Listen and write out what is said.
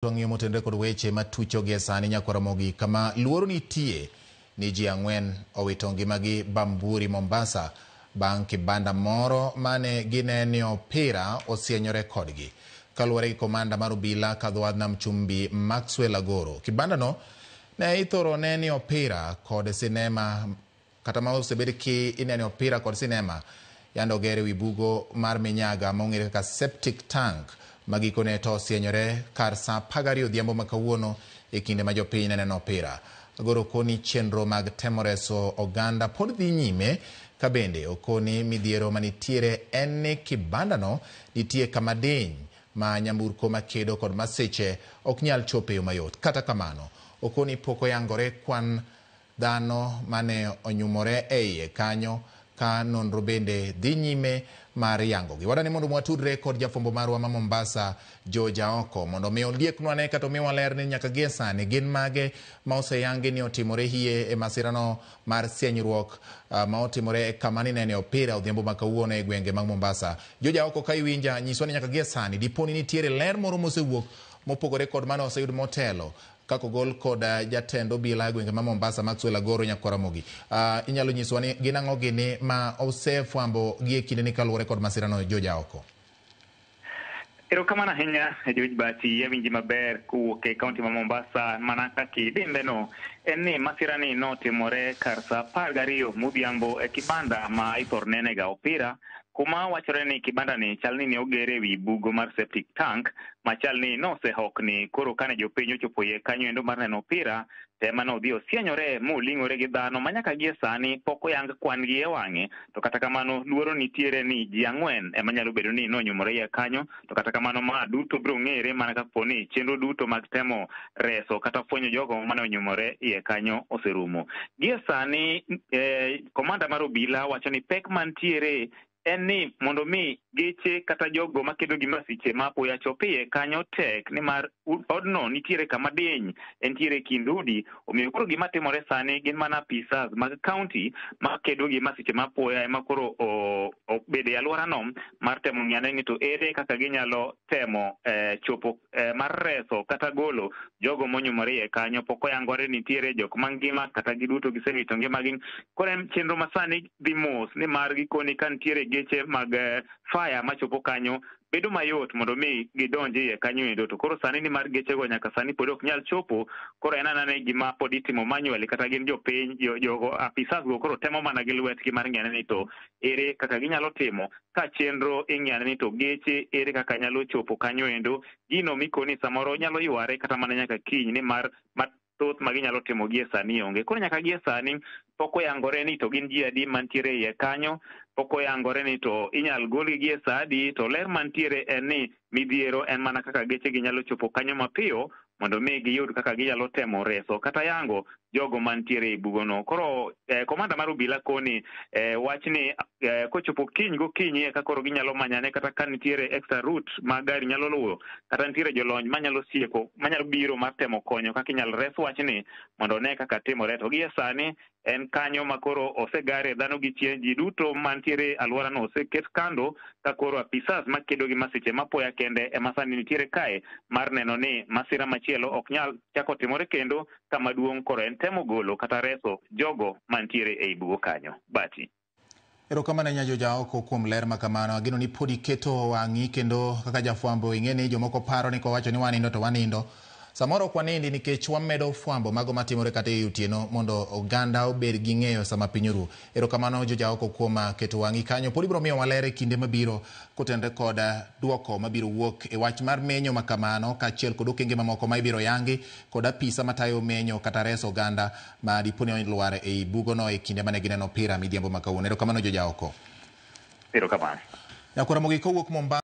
Wang'iyo motenore kod weche matucho gie sani Nyakwaramogi kama luoro nitie ni ji 4 owito ngimagi Bamburi Mombasa bang' kibanda moro mane ginene opira osienyore kodgi. Kaluwore gi komanda mar obila kadho nam chumbi Maxwell Agoro, kibandano ne ithoro nene opira kod sinema kata ma osebed ki inene opira kod sinema yando ogere wi bugo mar Minyaga mong'ere kaka septic tank ma gikone to osienyore kar saa 12 odhiambo ma kawuono e kinde ma jopiny ne neno opira. Agoro okoni chenro mag temo reso oganda pod dhi nyime ka bende okoni midhiero manitiere en ni kibandano nitie kama diny ma nyamburko makedo kod masiche ok nyal chopo e yo mayot. Kata kamano, okoni pok oyangore kwan dhano mane onyumore e iye kanyo ka nonro bende dhi nyime mar yangogi. Wadwani mondo watudre kod jafwambo marwa ma Mombasa George Aoko mondo mi ondieknwa ne kata omiwa ler ni nyaka gie sani gin mage ma oseyangi ni otimore hie e masirano mar sienyruok ma otimore e kama ninene opira odhiambo ma kawuono e gwenge mag Mombasa. George Aoko, ka iwinja, nyiswa ni nyaka gie sani diponi nitiere ler moro mosewuok mopogore kod mane oseyud motelo kaka ogol kod jatend obila e gwenge ma Mombasa Maxwell Agoro Nyakwaramogi. Inyalo nyiswa ni gin ang'o gini ma osefwambo gi e kindeni kaluwore kod masirano George Aoko? Erokamano ahinya George Bati, awinji maber kowuok e kaunti ma Mombasa. Mana kaka idende no en ni masirani notimore kar saa 12 modhiambo e kibanda ma ithor nenega opira, kuma wachore ni kibanda ni chal ni ne oger ewi bugo mar septic tank machal ni nosehokni. Koro kane jopiny ochopo iye kanyo endo mar neno opira, to ema nodhi osienyore moling'ore gi dhano ma nyaka gie sani pok oyang kwan gi e wang'e. To kata kamano luoro nitiere ni ji 4 ema nyalo bedo ni nonyumore iye kanyo. To kata kamano ma duto biro ng'ere mana kapo ni chenro duto mag temo reso kata fwenyo jogo mane onyumore iye kanyo oserumo. Gie sani komanda mar obila wacho ni pek mantiere en ni mondo mi geche kata jogo makedo gi masiche ma apoya chop iye kanyo tek, nimar odno nitiere kama diny, entiere kind udi. Omiyo koro gima timore sani gin mana apisas mag county makedo gi masiche ma apoya ema koro obedo e alworano mar temo ng'iyane ni to ere kaka ginyalo temo chopo mar reso kata golo jogo monyumore iye kanyo. Pok oyangore nitiere jok mangima kata giduto gisewito ngimagi. Koro en chenro masani dhi mos, nimar gikoni ka nitiere geche mag fire machopo kanyo bedo mayot mondo mi gidonj iye kanyo endo. To koro sani nimar gechego nyaka sani pod ok nyal chopo, koro en anena ni gima pod itimo manually kata gin jopiny jogo apisas go koro temo mana gi lwetgi mar ng'iyane ni to ere kaka ginyalo timo ka chenro ing'iyane ni to geche ere kaka nyalo chopo kanyo endo. Gino mikoni samoro nyalo yware kata mana nyaka kiny, nimar mathoth ma ginyalo timo gie sani onge. Koro nyaka gie sani pok oyangore ni to gin ji adi mantiere iye kanyo, pok oyangore ni to inyal golgi gie sa adi. To ler mantiere en ni midhiero en mana kaka geche gi nyalo chopo kanyo mapiyo mondo mi giyud kaka ginyalo temo reso kata yango jogo mantiere e bugono. Koro komanda mar obila koni wachni kochopo kiny gokinyi eka koro ginyalo manyane kata ka nitiere extra route ma gari nyalo luwo, kata nitiere jolony manyalo sieko manyalo biro mar temo konyo kaka inyalo res wachni mondo one kaka timore. To gie sani en kanyo ma koro osegare dhano gi chien, ji duto mantiere alworano oseket kando ka koro apisas makedo gi masiche mapoya kende ema sani nitiere kae mar neno ni masira machielo ok nyal chako timore kendo. Kama duong' koro en temo golo kata reso jogo mantiere ei bugo kanyo. Bati. Erokamano ahinya George Aoko kuom ler ma kamano. Ageno ni pod iketo wang'i kendo kaka jafwambo ing'e ni jomoko paro ni kowacho ni wanindo to wanindo. Samoro ok wanindi nikech wamedo fwambo mago matimore kata ei otieno mondo oganda obed gi ng'eyo sama piny oru. Erokamano George Aoko kuom keto wang'i kanyo. Pod ibiro miyo waler e kinde mabiro kotenore kod duoko mabiro wuok e wach mar menyo ma kamano kaachiel kod okenge mamoko ma ibiro yangi kod apisa matayo menyo kata reso oganda ma dipo ni olwar ei bugono e kinde mane gineno opira midhiambo ma kawuono. Erokamano George Aoko. Erokamano. Nyakwaramogi kowuok Mombasa.